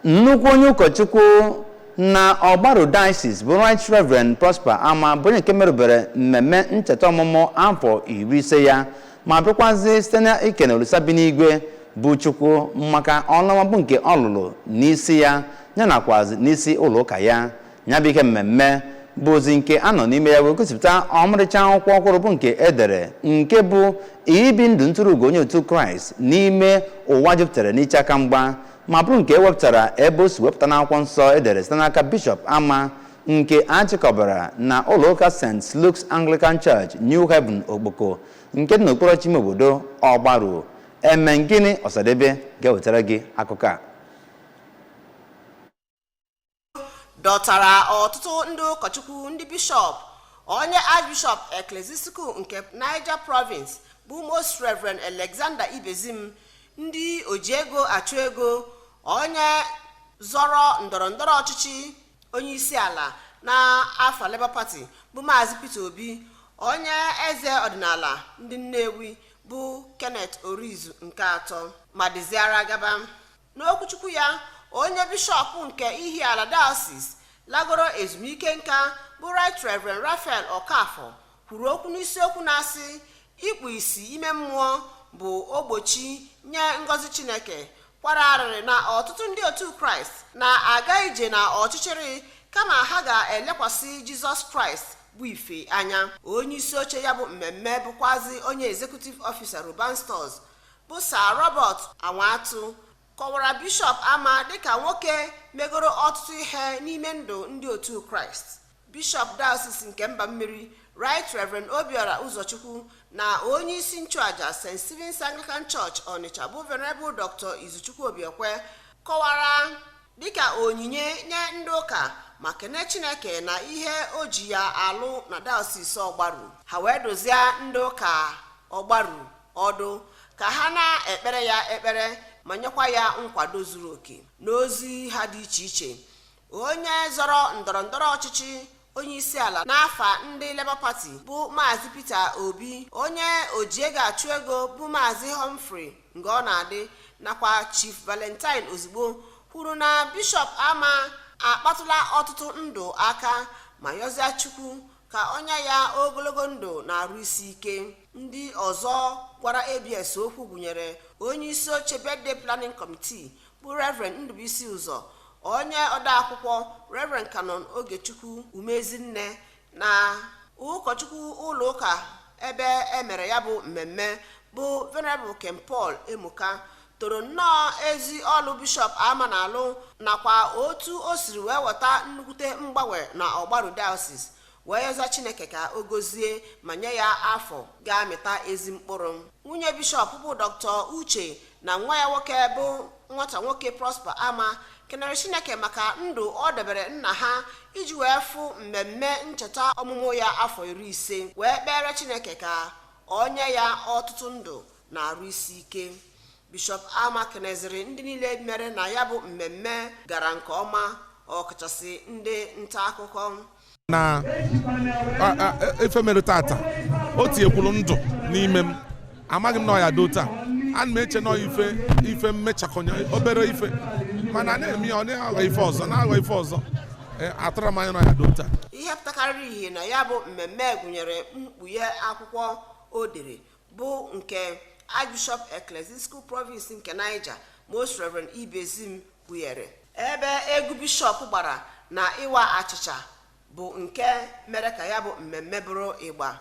Nnukwu onye ụkọchukwu na Ọgbaru Diocese bụ Right Reverend Prosper Ama bụ onye nke merubere mmemme ncheta ọmụmụ afọ 50 ya, ma bịakwazi site na ikene Olisa bi n'igwe bụ Chukwu maka ọlụọma bụ nke ọ lụrụ n'isi ya, ya nakwazi n'isi ụlọ ụka ya. Ya bụ ihe mmemme bụ ozi nke a nọ n'ime ya wee gosipụta ọmarịcha akwụkwọ ọhụrụ bụ nke edere, nke bụ Ibi Ndụ Ntụrụugo Onye Otu Kraịst n'Ime Ụwa Jupụtara n'Iche Aka Mgba, ma bụrụ nke ewepụtara ebe o si wepụta n'akwụkwọ nsọ edere site n'aka Bishọp Ama, nke achịkọbara na ụlọ ụka St. Luke's Anglican Church, New Haven, Okpoko, nke dị n'okpuru ọchịchị ime obodo Ọgbaru. Emengini Ọsadebe ga-ewetara gị akụkọ a. Dọtara ọtụtụ ndị ụkọchukwu, ndị bishọp, onye Archbishop Ecclesiastical nke Niger Province bụ Most Reverend Alexander Ibezim, ndị ojiego achụ ego, onye zọrọ ndọrọ ndọrọ ọchịchị onye isi ala na afọ Labour Party bụ Maazị Peter Obi, onye eze ọdịnala ndị Nnewi bụ Kenneth Orizu nke atọ, ma dịziara gaba. N'okwuchukwu ya, onye bishọp nke Ihiala Diocese lagoro ezumike nka bụ Right Reverend Raphael Okafor kwuru okwu n'isiokwu na-asị ikpu isi ime mmụọ bụ ogbochi nye ngọzi Chineke, kwara arịrị na ọtụtụ ndị otu Kraịst na-aga ije na ọchịchịrị kama ha ga-elekwasị Jizọs Kraịst bụ ife anya. Onye isi oche ya bụ mmemme, bụkwazi onye executive officer Roban Stores bụ Sir Robert Anwatụ, kọwara Bishọp Ama dịka nwoke megoro ọtụtụ ihe n'ime ndụ ndị otu Kraịst. Bishọp Diocese nke Mba Mmiri, Right Reverend Obiora Ụzọchukwu, na onye isi nchụaja St. Stephen's Anglican Church, Onitsha bụ Venerable Dr. Izuchukwu Obiekwe kọwara dịka onyinye nye ndị ụka, ma kene Chineke na ihe o ji ya alụ na diocese Ọgbaru. Ha wee dozie ndị ụka Ọgbaru ọdụ ka ha na-ekpere ya ekpere ma nyekwa ya nkwado zuru oke n'ozi ha dị iche iche. Onye zọrọ ndọrọ ndọrọ ọchịchị onye isi ala n'afa ndị Labour Party bụ Maazị Peter Obi, onye ojiego achụ ego bụ Maazị Humphrey Ngonadi, nakwa Chief Valentine Ozigbo kwuru na Bishọp Ama akpatụla ọtụtụ ndụ aka, ma yọzie Chukwu ka onye ya ogologo ndụ na-arụ isi ike. Ndị ọzọ gwara ABS okwu gụnyere onye isi oche Birthday Planning Committee bụ Reverend Ndubuisi Ụzọ, onye odeakwụkwọ Reverend Canon Ogechukwu Umezinne, na ụkọchukwu ụlọ ụka ebe e mere ya bụ mmemme bụ Venerable Ken Paul Emuka, toro nnọọ ezi ọlụ Bishọp Ama na-alụ nakwa otu o siri wee weta nnukwute mgbanwe na Ọgbaru Diocese, wee yọza Chineke ka o gozie ma nye ya afọ ga-amịta ezi mkpụrụ. Nwunye bishọp bụ Dr. Uche na nwa ya nwoke bụ nwata nwoke Prosper Ama kenere Chineke maka ndụ ọ debere nna ha iji wee fụ mmemme ncheta ọmụmụ ya afọ 50, wee kpere Chineke ka o nye ya ọtụtụ ndụ na arụ isi ike. Bishọp Ama keneziri ndị niile mere na ya bụ mmemme gara nke ọma, ọkachasị ndị nta akụkọ. Na ife mere tata, o tinyekwuru ndụ n'ime m. Amaghị m na ọ ya do taa. Ana m eche na ife ife mmechakọnye obere ife, mana na-eme ya, ọ na-aghọ ife ọzọ, na-aghọ ife ọzọ. Atụrụ m anya na ya do taa. Ihe pụtakarịrị ihe na ya bụ mmemme gụnyere mkpughe akwụkwọ o dere bụ nke Archbishop Ecclesiastical Province nke Niger, Most Reverend Ibezim, kpughere, ebe egwu bishọp gbara na ịwa achịcha bụ nke mere ka ya bụ mmemme bụrụ ịgba.